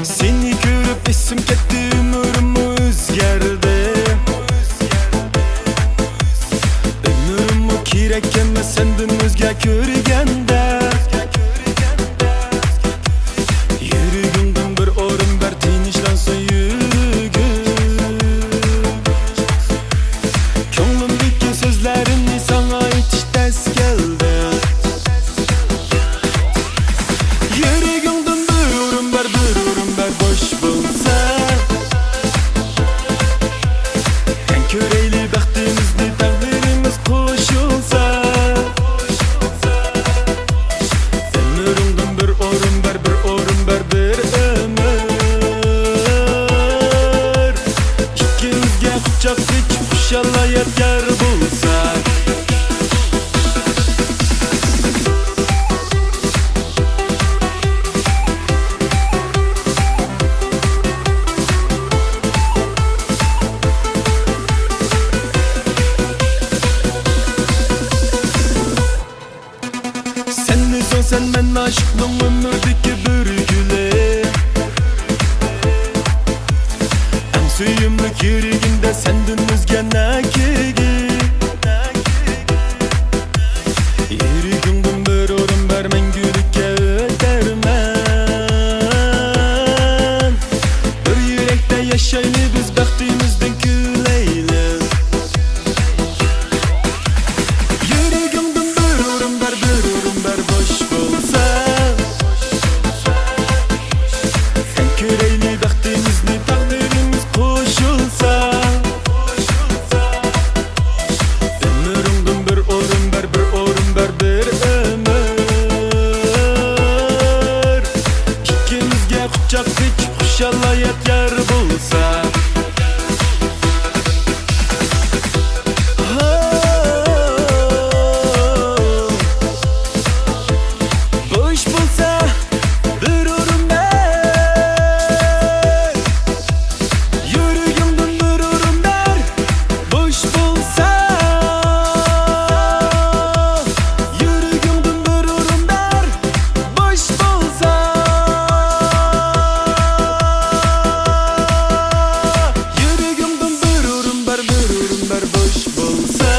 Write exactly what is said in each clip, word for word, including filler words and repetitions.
سېنى كۆرۈپ ئېسىم كەتتى، ئۆمرۈممۇ ئۆزگەردى. ئۆمرۈممۇ كېرەك ئەمەس سەندىن ئۆزگە كۆرگەندە. يۈرىكىڭدىن بىر ئورۇن بەر، تىنچلانسۇن يۈرىكىم. كۆڭلۈمدىكى سۆزلەرنى ساڭا ئېيتىش تەس كەلدى. يۈرىكىڭدىن بىر ئورۇن بەر، بىر ئورۇن بەر، بوش بولسا. تەڭ كۆرەيلى بەختىمىزنى، تەقدىرىمىز قوشۇلسا. ئۆمرۈڭدىن بىر ئورۇن بەر، بىر ئورۇن بەر، بىر ئۆمۈر. ئىككىمىزگە قۇچاق ئېچىپ، خۇشال ھايات يار بولسا. سەن ئۆزۈڭسەن مەن ئاشىقنىڭ ئۆمۈردىكى بىر گۈلى. ئەڭ سۆيۈملۈك يۈرىكىمدە سەندىن ئۆزگە نەگىگى. يۈرىكىڭدىن بىر ئورۇن بەر، مەڭگۈلۈككە ئۆتەرمەن. بىر يۈرەكتە ياشايلى بىز، بەختىمىزدىن كۈلەيلى. يۈرىكىڭدىن بىر ئورۇن بەر، بىر ئورۇن بەر، بوش بولسا. سەن كۆرەيلى بەختىمىزنى، تەقدىرىمىز قوشۇلسا. ئۆمرۈڭدىن بىر ئورۇن بەر، بىر ئورۇن بەر، بىر ئۆمۈر. ئىككىمىزگە قۇچاق ئېچىپ، خۇشال ھايات يار بولسا. بوش بولسا بىر ئورۇن بەر. يۈرىكىڭدىن بىر ئورۇن بەر. بوش بولسا، يۈرىكىڭدىن بىر ئورۇن بەر. بوش بولسا، يۈرىكىڭدىن بىر ئورۇن بەر، بىر ئورۇن بەر، بوش بولسا.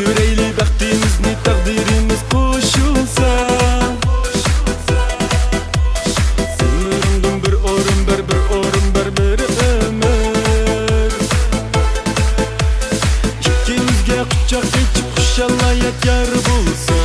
كۆرەيلى بەختىمىزنى، تەقدىرىمىز قوشۇلسا. ئۆمرۈڭدىن بىر ئورۇن بەر، بىر ئورۇن بەر، بىر ئۆمۈر. ئىككىمىزگە قۇچاق ئېچىپ، خۇشال ھايات يار بولسا.